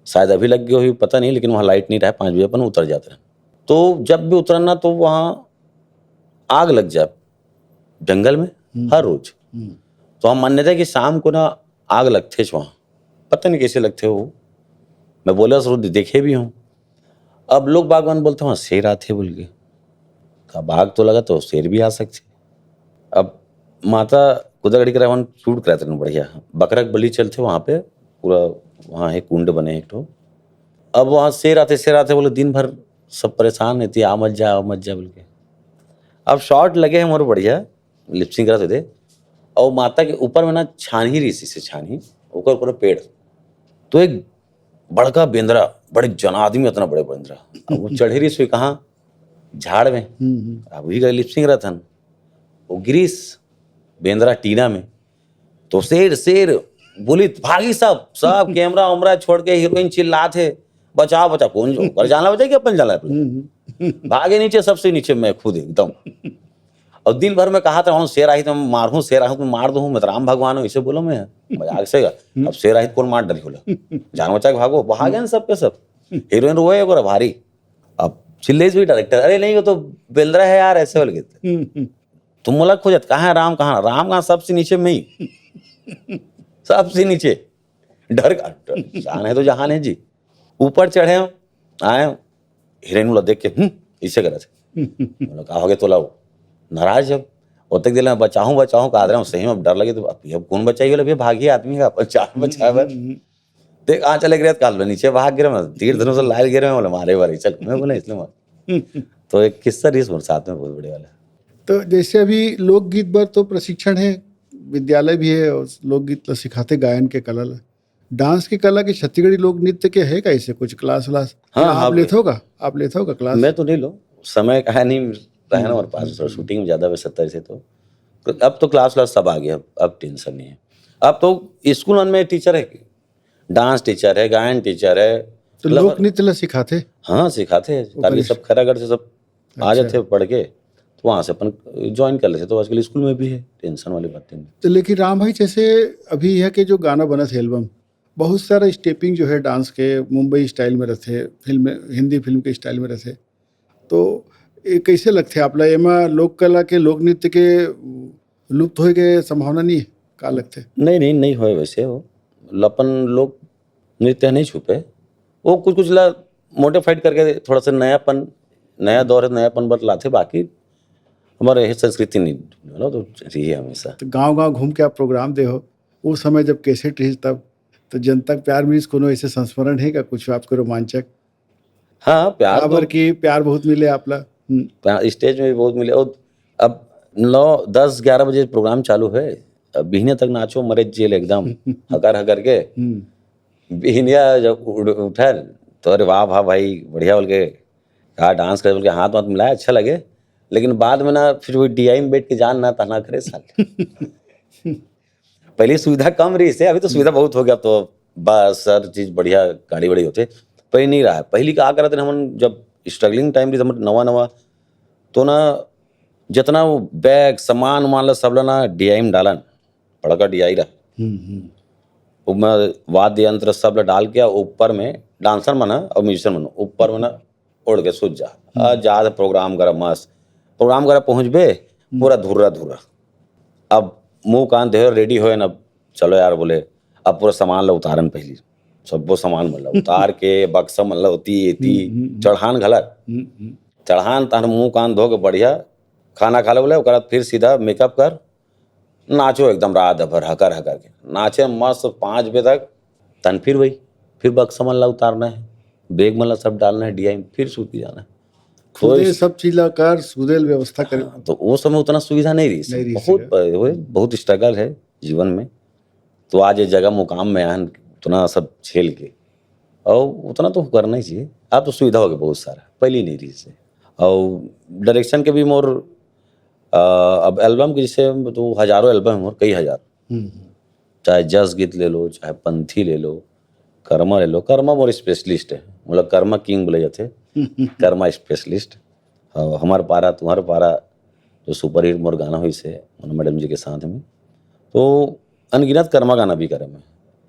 शायद अभी लग गई होही, पता नहीं, लेकिन वहाँ light नहीं रहा, पाँच बजे अपन उतर जाते हैं। तो जब भी उतरन ना, तो वहाँ आग लग जाए जंगल में, हम्म। हर रोज। हम्म। तो हम मान्यता है कि शाम को ना आग लगथे वहाँ, पता नहीं कैसे लगथे वो। मैं बोला, "सर, देखे भी हूँ।" अब लोग बागवान बोलथे, "वहाँ शेर आथे," बोल के। अब आग तो लगा तो शेर भी आ सकथे। अब माता कुतरगढ़ी करा वहाँ shoot करात रहेन बढ़िया, बकरा के बलि चलथे वहाँ पे, पूरा वहाँ हे कुंड बने हे एक ठो। अब वहाँ शेर आथे, शेर आथे बोले, दिन भर सब परेशान रहती, "आ मत जा, आ मत जा," बोल के। अब shot लगे हे मोर बढ़िया, lip sync करत होते, और माता के ऊपर में ना छानही रहिस, से छानही, ओकर ऊपर पेड़। तो एक बड़का बेंदरा, बड़े जन आदमी, अतना बड़े बेंदरा, अब वो चढ़े रहिस कहाँ, झाड़ में। हम्म, हम्म। अब वही का lip sync रहथन, वो गिरिस बेंदरा टीना में, तो शेर, शेर बोली, "भागी सब, सब camera उमरा छोड़ के हीरोइन चिल्लात हे, 'बचाओ, बचाओ.'" कौन जो ओकर जान ला बचाई कि अपन जान ला? हम्म, हम्म। भागे नीचे, सबसे नीचे मैं खुद एकदम। और दिन भर में कहा था, "हूँ शेर आही तो मारहूँ, शेर आही तो मार दूँ, मैं तो राम भगवान हूँ," इसे बोलो मैं मजाक से। हम्म। अब शेर आही तो कौन मार डरी होला? जान बचा के भागो, भागे न सबके सब। हीरोइन रोए ओकरा भारी। अब चिल्लेस भी director, "अरे नहीं, वो तो बेंदरा है यार," ऐसे बोल के। हम्म, हम्म। तुम मोला खोजत, "कहाँ है राम, कहाँ है?" राम कहाँ, सबसे नीचे में ही। सबसे नीचे। डर का, डर, जान है तो जहान है जी। ऊपर चढ़े, आए, हीरोइन ला देख के, "हम्म," इसे करत हे। बोला, "का हो गया तोला?" वो नाराज अब। ओतक देर ले बचाहूँ, बचाहूँ, का रहे हूँ, सही में अब डर लगे तो अब, अब कौन बचाई वाला भैया, भागी आदमी का, अपन जान बचाए बर। हम्म, हम्म। देख, आ चले गिरे, काल नीचे भाग गिरे, मैं तीर धनुष लाए गिरे, मैं बोला, "मारे वाले, चल," मैं बोला, "इसलिए मार।" तो एक किस्सा रहिस मोर साथ में बहुत बड़े वाला। तो जैसे अभी लोकगीत बर तो प्रशिक्षण है, विद्यालय भी है और लोकगीत ला सिखाथे, गायन के कला ला। Dance के कला के, छत्तीसगढ़ी लोक नृत्य के है का ऐसे कुछ class व्लास? हाँ, या हाँ, आप भी। लेथो का? आप लेथो का class? मैं तो नहीं लूँ, समय का है नहीं, रहे ना हमारे पास, हम्म, थोड़ा हम्म। Shooting में ज़्यादा व्यस्तता रहती तो। तो अब तो class व्लास सब आ गया, अब, अब tension नहीं है। अब तो स्कूल में teacher है, dance teacher है, गायन teacher है, तो मतलब लोक नृत्य ला सिखाथे? हाँ, सिखाथे। वो ताकि पहले सब खैरागढ़ से सब आ अच्छा। जाथे पढ़ के, तो वहाँ से अपन join कर लेथे। तो आजकल स्कूल में भी है, tension वाली बात नहीं। तो लेकिन राम भाई, जैसे अभी यह के जो गाना बनत हे album, बहुत सारा stepping जो है dance के मुंबई style में रहथे, film, हिंदी film के style में रहथे। तो ये कैसे लगथे आप ला, एमा लोक कला के, लोक नृत्य के लुप्त होए के संभावना नहीं है? का लगथे? नहीं, नहीं, नहीं होए वैसे वो। अपन लोक नृत्य नहीं छुपे। वो कुछ, कुछ ला modified करके थोड़ा सा नयापन, नया दौर है, नयापन बतलाथे, बाकी हमारे ये संस्कृति नहीं, ना, तो रही है हमेशा। तो गांव-गांव घूम के आप program दे हो, उस समय जब cassette रहिस तब, तो जनता के प्यार मिलिस, कोनो ऐसे संस्मरण है का कुछ आपके रोमांचक? हाँ, प्यार काबर तो कि प्यार बहुत मिले आप ला। हम्म। प्या-, stage में भी बहुत मिले। और अब नौ, दस, ग्यारह बजे program चालू है, अब बिहने तक नाचो, मरे जेल एकदम, हकर हकर के। हम्म। बिहनिया जब उड़-, उठल, तो अरे वाह, वाह भाई, बढ़िया बोल के, का dance करे बोल के हाथ वाथ मिलाए, अच्छा लगे। लेकिन बाद में ना, फिर वो D I में बैठ के जान ना, तना करे साले। पहले सुविधा कम रहिस हे, अभी तो सुविधा बहुत हो गया, अब तो बस हर चीज बढ़िया, गाड़ी वाड़ी होथे। पहले नहीं रहा है। पहली का करत रहे हमन, जब struggling time रहिस हमर नवा नवा, तो ना जितना वो bag, सामान उमान ला सब ला ना D I में डालन, बड़का D I रहा। हम्म, हम्म। ओमा वाद्य यंत्र सब ला डाल के ऊपर में dancer मन ह और musician मन ऊपर में ना ओढ़ के सुत जा। हम्म। आ, जा program करा मस्त। Program करा पहुंचबे, हम्म। पूरा धुर्रा धुर्रा। अब मुंह कान देह ready होए ना, चलो यार बोले, अब पूरा सामान ला उतारन पहली। सब्बो सामान मन ला उतार के, बक्सा मन ला ओती, एती, हम्म, हम्म, हम्म। चढ़ान घलक। हम्म, हम्म। चढ़ान तहन मुंह कान धो के बढ़िया खाना खा ले बोले, ओकर बाद फिर सीधा makeup कर, नाचो एकदम रात भर हकर हकर के। नाचे मस्त पाँच बजे तक, तहन फिर वही। फिर बक्सा मन ला उतारना है, बैग मन ला सब डालना है डीआई में, फिर सूती जाना है। खुदे तो सब चीज ला कर, सुदेल व्यवस्था कर। तो वो समय उतना सुविधा नहीं रही, नहीं रही बहुत सर। प-, वो बहुत स्ट्रगल है जीवन में। तो आज ये जगह मुकाम में आन उतना सब झेल के, और उतना तो करना ही चाहिए। अब तो सुविधा हो गई बहुत सारा, पहले नहीं रही से। और डायरेक्शन के भी मोर, अ, अब एल्बम के जैसे तो हजारों एल्बम है मोर, कई हजार। हम्म। चाहे जस गीत ले लो, चाहे पंथी ले लो, कर्मा ले लो। कर्मा मोर स्पेशलिस्ट है, मतलब कर्मा किंग बोले जाते, कर्मा स्पेशलिस्ट। और हमार पारा तुम्हार पारा जो सुपरहिट मोर गाना हुई से मनु मैडम जी के साथ में, तो अनगिनत कर्मा गाना भी करे मैं।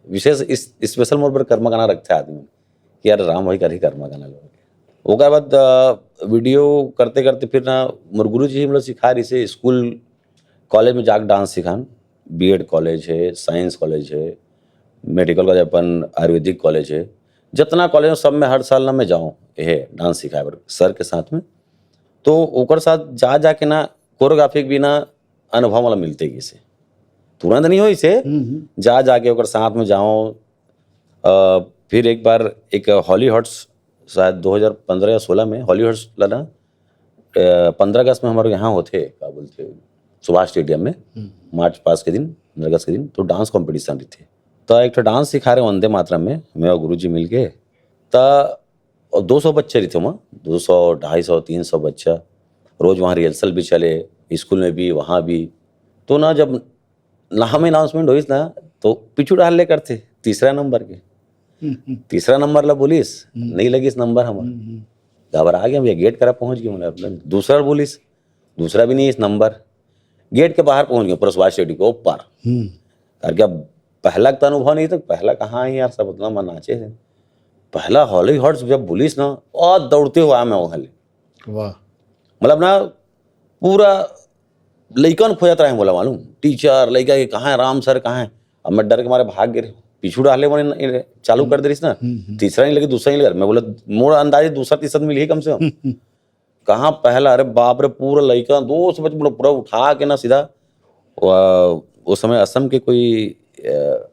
विशेष इस स्पेशल मोर पर कर्मा गाना रखते आदमी कि यार राम भाई कर ही कर्मा गाना लोग। ओकर बाद अ, वीडियो करते करते फिर ना मोर गुरु जी मतलब सिखा रही से स्कूल कॉलेज में जाके डांस सिखान। बीएड कॉलेज है, साइंस कॉलेज है, मेडिकल कॉलेज, अपन आयुर्वेदिक कॉलेज है, जितना कॉलेज है सब में हर साल ना मैं जाऊँ ये डांस सिखाए बर सर के साथ में। तो ओकर साथ जा जाके ना कोरियोग्राफी के बिना अनुभव वाला मिलते किसे तुरंत नहीं हो इसे। हम्म, हम्म। जा जाके ओकर साथ में जाओ। अ, फिर एक बार एक हॉली हॉट्स शायद दो हज़ार पन्द्रह या सोलह में हॉली हॉट्स ला ना, अ, पन्द्रह अगस्त में हमारे यहाँ होते, क्या बोलते, सुभाष स्टेडियम में हम्म। मार्च पास के दिन, पन्द्रह अगस्त के दिन तो डांस कंपटीशन रहिथे। तो एक ठो डांस सिखा रहे वंदे मातरम में, मैं और गुरुजी मिलके। त और दो सौ बच्चे रहिथे वहाँ, दो सौ, ढाई सौ, तीन सौ बच्चा। रोज वहाँ रिहर्सल भी चले, स्कूल में भी, वहाँ भी। तो ना जब नाम अनाउंसमेंट होइस ना, तो पीछू डाल ले करते तीसरा नंबर के। हम्म, हम्म। तीसरा नंबर ला बोलिस, हम्म। नहीं लगिस नंबर हमार। हम्म, हम्म। घबरा गया भैया, गेट करा पहुंच गया, मतलब दूसरा बोलिस, दूसरा भी नहीं इस नंबर। गेट के बाहर पहुंच गया, पूरा सुभाष स्टेडियम के ऊपर। हम्म। करके अब पहला का तो अनुभव नहीं था, पहला कहाँ है यार, सब उतना मन नाचे है। पहला हॉली हॉट्स जब बोलिस ना, और दौड़ते हुए आया मैं वहाँ ले। वाह। मतलब ना, पूरा लइकन खोजत रहे बोला, मालूम, टीचर, लइका के कहाँ है, राम सर कहाँ है? अब मैं डर के मारे भाग गए, पीछू डाले मैंने चालू कर दे रही ना, हम्म, हम्म। तीसरा नहीं लगे, दूसरा नहीं लगे। मैं बोला, मोर अंदाजे दूसरा तीसरा मिली कम से कम। हम्म, हम्म। कहाँ पहला, अरे बाप रे, पूरा लइका दोस्त बच पूरा, पूरा उठा के ना सीधा वा-, उस समय असम के कोई, अ,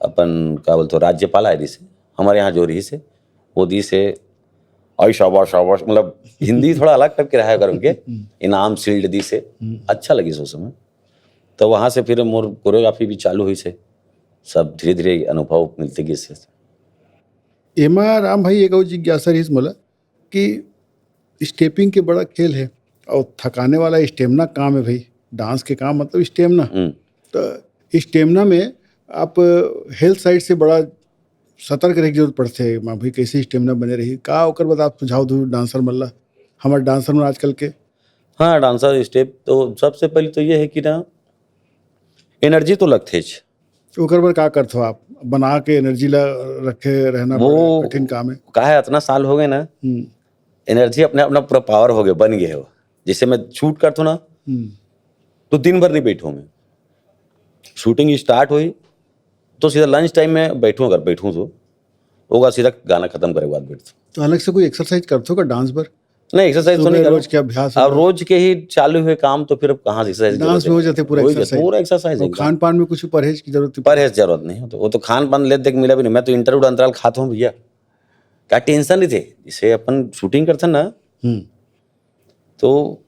अपन का बोलते हो, राज्यपाल आए रही से, हमारे यहाँ जो रही से, वो दी से, "आई शाबाश, शाबाश", मतलब हिंदी थोड़ा अलग टाइप के रहा कर उनके, इनाम शील्ड दी से, हम्म। अच्छा लगी से उस समय। तो वहाँ से फिर मोर कोरियोग्राफी भी चालू हुई से, सब धीरे धीरे अनुभव मिलते गए से। एमा राम भाई एक और जिज्ञासा रहिस मोला कि स्टेपिंग के बड़ा खेल है और थकाने वाला स्टेमिना काम है भाई। डांस के काम मतलब स्टेमिना। हम्म। तो स्टेमिना में आप हेल्थ साइड से बड़ा सतर्क रहे की जरूरत पड़थे। माँ भाई कैसे स्टेमिना बने रही, का ओकर बाद आप सुझाव दू डांसर मन ला, हमारे डांसर मन आजकल के? हाँ, डांसर स्टेप तो सबसे पहले तो ये है कि ना, एनर्जी तो लगथेच। ओकर बर का करथो आप? बना के एनर्जी ला रखे रहना वो बड़ा कठिन काम है। का है, इतना साल हो गए ना, हम्म, एनर्जी अपने अपना पूरा पावर हो गए, बन गए हो। जैसे मैं शूट करता हूँ ना, हम्म। तो दिन भर नहीं बैठूँ मैं। शूटिंग स्टार्ट हुई तो सीधा लंच टाइम में बैठूँ, अगर बैठूँ तो होगा, सीधा गाना खत्म करे के बाद बैठता हूँ। तो अलग से कोई एक्सरसाइज करथो का डांस बर? नहीं, एक्सरसाइज तो सुबह नहीं करो। रोज के अभ्यास अब होगा। रोज के ही चालू हुए काम तो फिर अब कहाँ से एक्सरसाइज डांस में हो जाते पूरा वही एक्सरसाइज। पूरा एक्सरसाइज और एकदम। खान पान में कुछ परहेज की जरूरत? परहेज जरूरत नहीं हो, तो वो तो खान पान लेते देख मिला भी नहीं। मैं तो इंटरवल अंतराल खाता हूँ भैया, क्या टेंशन नहीं थे। जैसे अपन शूटिंग करते हैं ना, हम्म। तो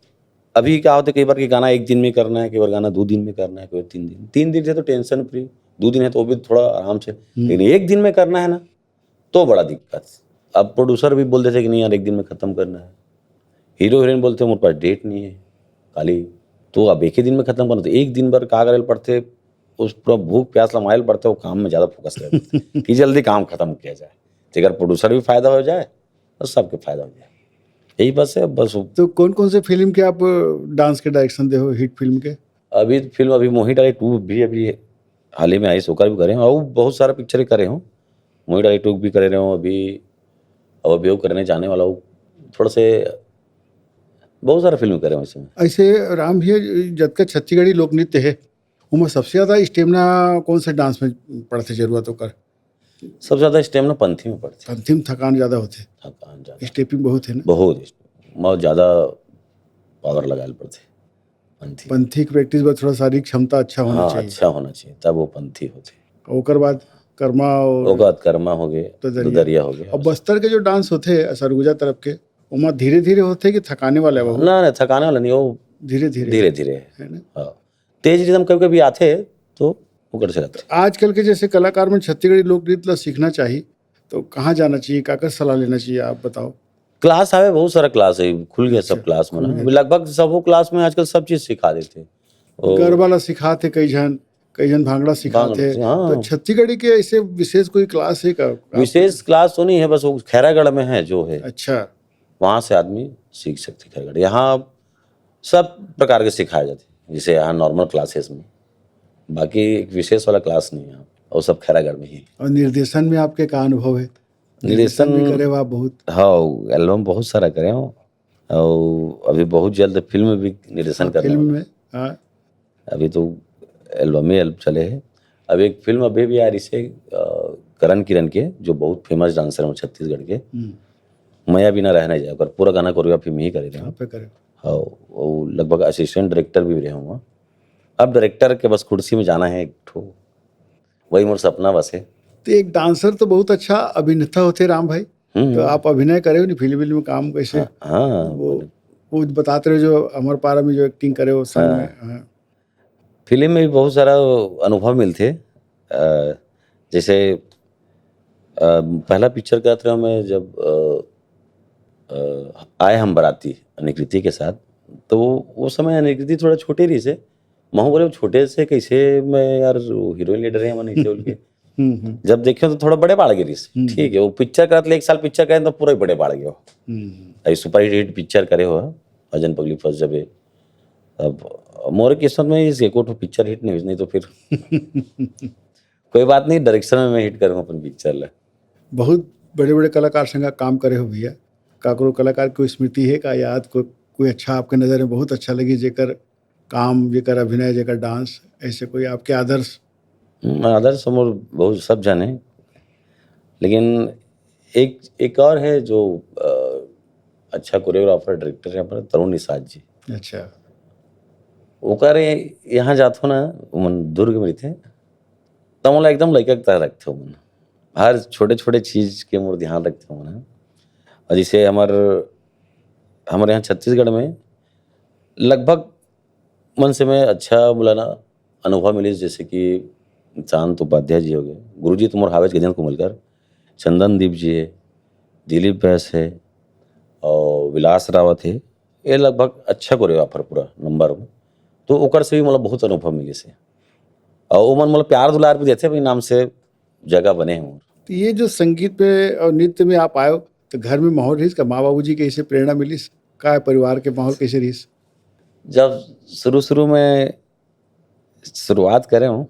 अभी क्या होता है, कई बार के गाना एक दिन में करना है, कई बार गाना दो दिन में करना है, कई बार तीन दिन। तीन दिन से तो टेंशन फ्री, दो दिन है तो वो भी थोड़ा आराम से, लेकिन एक दिन में करना है ना, तो बड़ा दिक्कत। अब प्रोड्यूसर भी बोल देते कि नहीं यार, एक दिन में खत्म करना है, हीरो हीरोइन बोलते मोर पास डेट नहीं है खाली, तो अब एक ही दिन में खत्म करना। तो एक दिन भर का करे पड़ते, उस पूरा भूख प्यास लमायल पड़ते, वो काम में ज्यादा फोकस करे पड़ते कि जल्दी काम खत्म किया जाए, जेकर प्रोड्यूसर भी फायदा हो जाए और सबके फायदा हो जाए। यही बस है, बस वो तो कौन कौन से फिल्म के आप डांस के डायरेक्शन दे हो, हिट फिल्म के? अभी फिल्म, अभी मोही डाले टू भी अभी हाल ही में आई, ओकर भी करे हूँ, और बहुत सारा पिक्चर करे हूँ। मोही डाले टू भी करे रहे हूँ अभी, और अभी वो करने जाने वाला हूँ। थोड़ा से बहुत सारा फिल्म करे हूँ इसमें। ऐसे राम भैया, जतका छत्तीसगढ़ी लोक नृत्य है, उमा सबसे ज्यादा स्टेमिना कौन से डांस में पड़थे जरूरत ओकर? सबसे ज्यादा स्टेमिना पंथी में पड़ते, पंथी में थकान ज्यादा होथे, थकान ज्यादा, स्टेपिंग बहुत है ना। बहुत, बहुत ज्यादा पावर लगाए पड़ते पंथी। पंथी के प्रैक्टिस बर थोड़ा शारीरिक क्षमता अच्छा होना हाँ, चाहिए। अच्छा होना चाहिए, तब वो पंथी होते। ओकर बाद कर्मा और ओगत कर्मा हो गए, ददरिया। ददरिया हो गए। अब बस्तर के जो डांस होथे सरगुजा तरफ के, ओमा धीरे धीरे होथे कि थकाने वाला है वो? ना ना, थकाने वाला नहीं, वो धीरे धीरे। धीरे धीरे। है ना? हाँ, तेज रिदम कभी कभी आथे तो वो कर सकते। आजकल के जैसे कलाकार मन छत्तीसगढ़ी लोक नृत्य ला सीखना चाहिए, तो कहाँ जाना चाहिए, काकर सलाह लेना चाहिए, आप बताओ। क्लास आवे, बहुत सारा क्लास है, खुल गया सब अच्छा, क्लास खुल में। गया। अभी लगभग सबो क्लास में आजकल सब चीज सिखा देते। और गरबा ला सिखाथे कई झन, कई झन भांगड़ा सिखाथे। भांगड़ा, हाँ। तो छत्तीसगढ़ी के ऐसे विशेष कोई क्लास है का? विशेष क्लास तो नहीं है, बस वो खैरागढ़ में है जो है, अच्छा, वहाँ से आदमी सीख सकते खैरागढ़। यहाँ सब प्रकार के सिखाए जाते हैं, जैसे यहाँ नॉर्मल क्लासेस में, बाकी एक विशेष वाला क्लास नहीं है, वो सब खैरागढ़ में ही। और निर्देशन में आपके का अनुभव है? निर्देशन भी करे हुआ बहुत। हाँ, एल्बम बहुत सारा करे हूँ, और अभी बहुत जल्द फिल्म भी निर्देशन करने फिल्म वाला। में, हाँ। अभी तो एल्बम ही एल्बम चले है। अब एक फिल्म अभी भी आ रही है, अ, करण किरण के, जो बहुत फेमस डांसर है छत्तीसगढ़ के, हम्म, मया बिना रह नहीं जाए, ओकर पूरा गाना कोरियोग्राफी में ही करे रहे हूँ। आप पे करे। हाँ, वो लगभग असिस्टेंट डायरेक्टर भी रहे हूँ। अब डायरेक्टर के बस कुर्सी में जाना है एक ठो, वही मोर सपना बस है। तो एक डांसर तो बहुत अच्छा अभिनेता होते राम भाई, हम्म। तो आप अभिनय करे हो नहीं, फिल्म, फिल्म में काम कैसे? हाँ, वो वो बताते रहे जो अमर पारा में जो एक्टिंग करे हो संग में, हाँ। फिल्म में भी बहुत सारा अनुभव मिलते। अ, जैसे अ, पहला पिक्चर कहत रहे मैं जब अ, अ, आए हम बाराती अनिकृति के साथ, तो वो, वो समय अनिकृति थोड़ा छोटे रही से, महू बोले, "छोटे से कैसे मैं यार हीरोइन ले डरे हैं, मन ऐसे बोल के।" हम्म, हम्म, जब देखे तो थोड़ा बड़े बाढ़ गिरी से। हम्म। ठीक है, वो पिक्चर करत ले एक साल पिक्चर करे तो पूरा ही बड़े बाढ़ गए। हम्म। अभी सुपर हिट पिक्चर करे हो अजन पगली फंस जबे। अब मोर किस्मत में इस एको ठो पिक्चर हिट नहीं हुई, नहीं तो फिर कोई बात नहीं, डायरेक्शन में मैं हिट करूँ अपन पिक्चर ला। बहुत बड़े बड़े कलाकार संग काम करे हो भैया, काकरो कलाकार कोई स्मृति है का याद, को, कोई अच्छा आपके नजर में बहुत अच्छा लगी, जेकर काम, जेकर अभिनय, जेकर डांस, ऐसे कोई आपके आदर्श? हम्म, आदर्श हमर बहुत सब जन है, लेकिन एक एक और है जो अ, अच्छा कोरियोग्राफर डायरेक्टर है अपने तरुण निषाद जी। अच्छा। ओकर यहाँ जात हो ना, मन दुर्ग में रहिथे, त मोला एकदम लइका के तरह रखथे ओमन। हर छोटे-छोटे चीज के मोर ध्यान रखथे ओमन ह। और जैसे हमर, हमर यहाँ छत्तीसगढ़ में लगभग मन से मैं अच्छा मोला ना अनुभव मिलिस, जैसे कि शांत उपाध्याय जी हो गए, गुरुजी तो मोर हावेच गजेंद्र कुमलकर, चंदन दीप जी है, दिलीप बैस है और विलास रावत है। ये लगभग अच्छा कोरियोग्राफर पूरा नंबर में। तो ओकर से भी मोला बहुत अनुभव मिलिस हे। और ओमन मोला प्यार दुलार भी देथे, अपने नाम से जगह बने हे मोर। तो ये जो संगीत पे और नृत्य में आप आए हो, तो घर में माहौल रहिस का? माँ बाबूजी के ऐसे प्रेरणा मिलिस का? परिवार के माहौल कैसे रहिस? जब शुरू-शुरू में शुरुआत करे हूँ,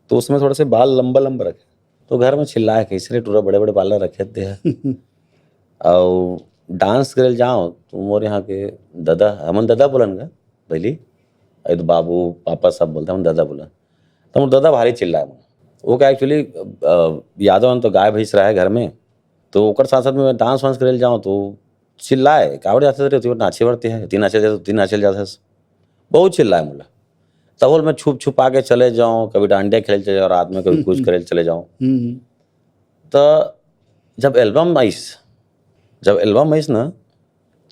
तो उसमें थोड़ा से बाल लंबा-लंबा रखे, तो घर में चिल्लाए, "कैसे रे टूरा, बड़े-बड़े बाल रखे थे।" और डांस करे जाओ, तो मोर यहाँ के दादा, हमन दादा बोलन गा, पहली, अरे तो बाबू, पापा सब बोलते, हमन दादा बोलन। तो मोर दादा भारी चिल्लाए मोर। वो का actually, अ, यादव तो गाय भैंस रहे घर में, तो ओकर साथ-साथ में मैं डांस वांस करे जाऊँ, तो चिल्लाए, "काबर जाथे रे, तू नाचे बर ते है, तीन नाचे जाथे, तीन नाचे जाथे।" बहुत चिल्लाए मोला। तब मैं छुप छुपा के चले जाऊँ, कभी डांडिया खेले चले जाऊँ रात में, कभी कुछ करे चले जाऊँ। हम्म। तो जब एल्बम आइस, जब एल्बम आइस ना,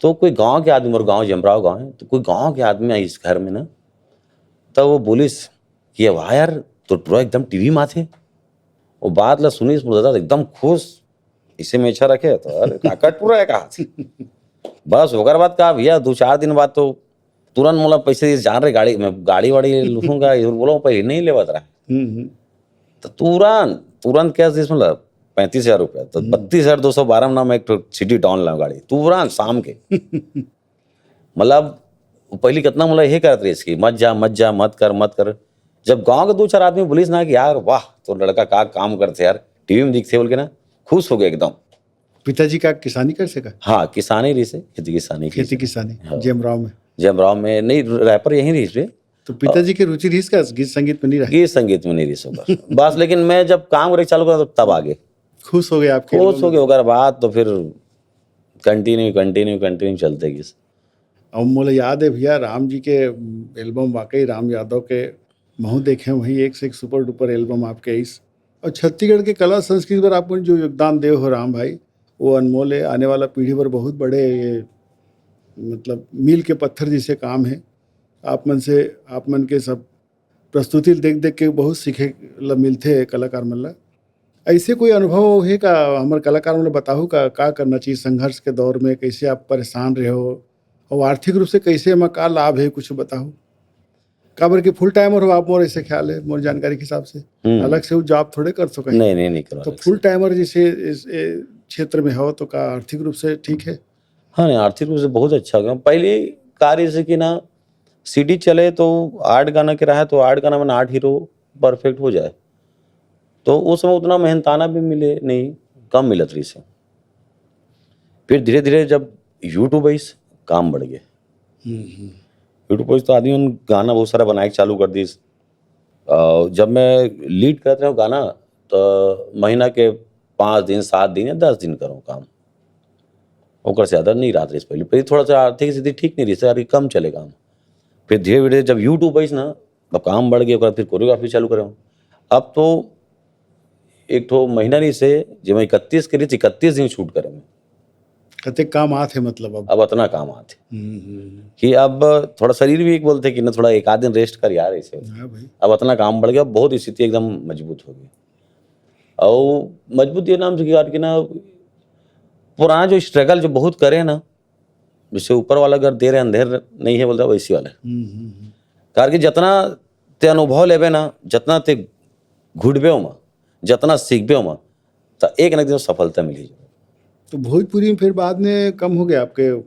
तो कोई गांव के आदमी, मोर गांव जमराव गांव है, तो कोई गांव के आदमी आइस घर में ना, तो वो बोलिस कि "ये वाह यार, तो पूरा एकदम टीवी में आथे।" वो बात ला सुनिस मोर दादा एकदम खुश, इसे में अच्छा रखे तो अरे काकट पूरा है कहा। बस ओकर बाद का भैया, दो चार दिन बाद तो तुरंत मोला पैसे दिस, जान रहे गाड़ी में, गाड़ी वाड़ी लूंगा, ये बोलो पहले नहीं लेवत रहा। हम्म, हम्म। तो तुरंत, तुरंत कैश दिस मतलब पैंतीस हजार रुपया, तो हम्म। बत्तीस हजार दो सौ बारह में ना मैं एक ठो सीडी डाउन लाऊं गाड़ी, तुरंत शाम के। मतलब, वो पहले कितना मोला यही करत रहिस कि "मत जा, मत जा, मत कर, मत कर।" जब गांव के दो चार आदमी बोलिस ना कि "यार वाह, तो लड़का का काम करथे यार, टीवी में दिखथे" बोल के ना, खुश हो गए एकदम। पिताजी का किसानी करथे का? हाँ, किसानी रहिस हे, खेती किसानी खेती रहिस हे। किसानी, हाँ। जमराव में। जमराव में नहीं, रैपर यहीं रहिस हे। तो पिताजी के रुचि रहिस का गीत संगीत में नहीं रहा? गीत संगीत में नहीं रहिस ओकर। बस, लेकिन मैं जब काम करे चालू करा, तब आ गए। खुश हो गए आपके खुश एल्बम हो गए, में? ओकर बाद तो फिर कंटिन्यू, कंटिन्यू, कंटिन्यू चलते गिस। और मोला याद है भैया, राम जी के, उम, एल्बम वाकई राम यादव के महू देखे, वही एक से एक सुपर डुपर एल्बम आपके इस। और छत्तीसगढ़ के कला संस्कृति बर आप मन जो योगदान दे हो राम भाई, वो अनमोल है। आने वाला पीढ़ी बर बहुत बड़े ये, मतलब, मील के पत्थर जैसे काम है। आप मन से, आप मन के सब प्रस्तुति देख देख के बहुत सीखे ला मिलथे कलाकार मन ला। ऐसे कोई अनुभव हे का हमर कलाकार मन ला बताहू का, का करना चाहिए संघर्ष के दौर में, कैसे आप परेशान रहे हो और आर्थिक रूप से कैसे एमा का लाभ है, कुछ बताहू। काबर कि फुल टाइमर हो आप, मोर ऐसे ख्याल है, मोर जानकारी के हिसाब से हम्म। अलग से वो जॉब थोड़े कर सको। नहीं, नहीं, नहीं करो तो अलग फुल से। टाइमर जैसे इस, ए, क्षेत्र में हो तो का आर्थिक रूप से ठीक है? हाँ, नहीं, आर्थिक रूप से बहुत अच्छा हो गया। पहले कार्य से कि ना सीडी चले तो आठ गाना के रहा तो आठ गाना में आठ हीरो परफेक्ट हो जाए, तो उस समय उतना मेहनताना भी मिले नहीं, कम मिलत रही से। फिर धीरे धीरे जब यूट्यूब आइस, काम बढ़ गए। यूट्यूब पर तो आदमी मन गाना बहुत सारा बनाए के चालू कर दिस। अ, जब मैं लीड करत रहे गाना, तो महीना के पाँच दिन, सात दिन या दस दिन करो काम, ओकर से ज्यादा नहीं रहत रहिस। पहले पहले थोड़ा सा आर्थिक स्थिति ठीक नहीं रही, यार कम चले काम। फिर धीरे धीरे जब यूट्यूब आइस ना, अब काम बढ़ गया, ओकर फिर कोरियोग्राफी चालू करे। अब तो एक ठो महीना नहीं से, जेमा इकतीस के रहिस, इकतीस दिन शूट करे में। कते काम आत है मतलब अब? अब अतना काम आत है हम्म, हम्म, हम्म। कि अब थोड़ा शरीर भी एक बोलते कि ना, थोड़ा एक आध दिन रेस्ट कर यार, ऐसे। हाँ भाई। अब अतना काम बढ़ गया, बहुत स्थिति एकदम मजबूत हो गई। और मजबूत ये नाम से कि यार कि ना, पुराना जो स्ट्रगल जो बहुत करे ना, जैसे ऊपर वाला अगर दे रहे अंधेर नहीं है बोलता, वैसी वाला है। हम्म, हम्म, हम्म। कारण कि जितना ते अनुभव लेबे ना, जितना ते घुटबे ओमा, जितना सीखबे ओमा, तो एक ना एक दिन सफलता मिली। तो भोजपुरी में फिर बाद में कम हो गया आपके, उम,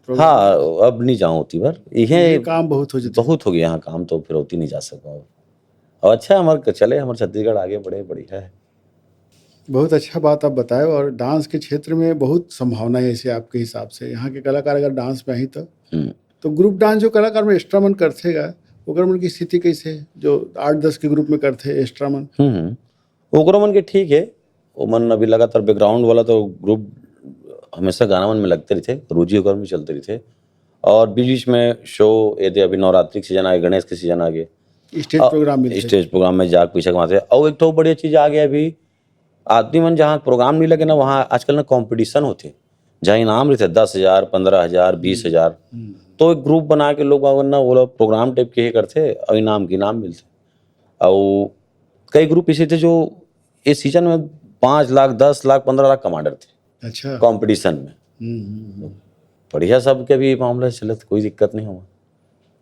प्रोग्राम? हाँ, अब नहीं जाऊँ उतनी बार। इहे ये काम बहुत हो जाता है। बहुत हो गया यहाँ काम, तो फिर उतनी नहीं जा सकता हूँ। और अच्छा, हमारे चले, हमारे छत्तीसगढ़ आगे बढ़े, बढ़िया है। बहुत अच्छा बात आप बताए। और डांस के क्षेत्र में बहुत संभावना है, ऐसे आपके हिसाब से यहाँ के कलाकार अगर डांस में आई तो, हम्म। तो ग्रुप डांस जो कलाकार में एक्स्ट्रा मन करथे गा, ओकर मन की स्थिति कैसे है? जो आठ दस के ग्रुप में करथे एक्स्ट्रा मन? हम्म, हम्म। ओकरो मन के ठीक है, वो मन अभी लगातार बैकग्राउंड वाला तो ग्रुप हमेशा गाना मन में लगते रहिथे, रोजी ओकर में चलते रहिथे। और बीच बीच में शो, यदि अभी नवरात्रि के सीजन आ गए, गणेश के सीजन आ गए, स्टेज अ, प्रोग्राम मिलथे। स्टेज प्रोग्राम में जाके पइसा कमाथे। और एक ठो बढ़िया चीज आ गया अभी, आदमी मन जहाँ प्रोग्राम नहीं लगे ना, वहाँ आजकल ना कॉम्पिटिशन होथे, जहाँ इनाम रहिथे दस हजार, पन्द्रह हजार, बीस हजार। हम्म। तो एक ग्रुप बना के लोग बाग ना, वो लोग प्रोग्राम टाइप के ही करथे और इनाम के इनाम मिलथे। और कई ग्रुप ऐसे थे जो इस सीजन में पाँच लाख, दस लाख, पन्द्रह लाख कमा डरथे अच्छा। कॉम्पिटिशन में। हम्म, हम्म, हम्म। बढ़िया, सबके भी मामला चलत, कोई दिक्कत नहीं हुआ।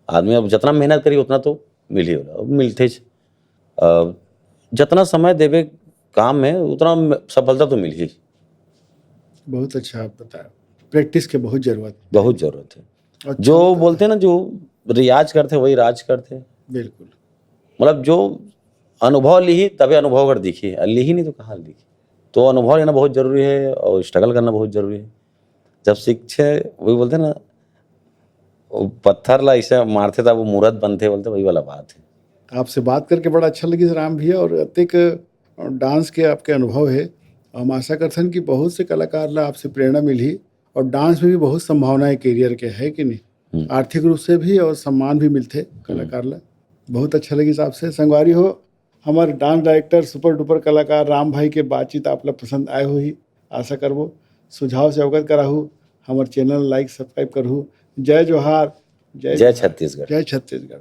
आदमी अब जितना मेहनत करी उतना तो मिल ही होला, अब मिलते ही। अ, जितना समय देवे काम में उतना म-, सफलता तो मिल ही। बहुत अच्छा आप बताया, प्रैक्टिस के बहुत जरूरत। बहुत जरूरत है। अच्छा जो होता बोलते है। हैं ना, जो रियाज करते वही राज करते। बिल्कुल। मतलब जो अनुभव लिही तभी अनुभव कर दिखी, और लिही नहीं तो कहाँ दिखी। तो अनुभव लेना बहुत जरूरी है और स्ट्रगल करना बहुत जरूरी है। जब सीखे, वही बोलते हैं ना, वो पत्थर ला ऐसे मारथे तब वो मूरत बनथे बोलथे, वही वाला बात है। आपसे बात करके बड़ा अच्छा लगिस राम भैया, और अतेक डांस के आपके अनुभव है। हम आशा करथन कि बहुत से कलाकार ला आपसे प्रेरणा मिलही और डांस में भी बहुत संभावना है कैरियर के, है कि नहीं? हम्म। आर्थिक रूप से भी और सम्मान भी मिलथे कलाकार ला। बहुत अच्छा लगिस आपसे। संगवारी हो, हमर डांस डायरेक्टर सुपर डुपर कलाकार राम भाई के बातचीत आप ला पसंद आए होही, आशा करबो। सुझाव से अवगत कराहू, हमर चैनल लाइक सब्सक्राइब करहू। जय जोहार, जय जय जोहार। छत्तीसगढ़। जय छत्तीसगढ़।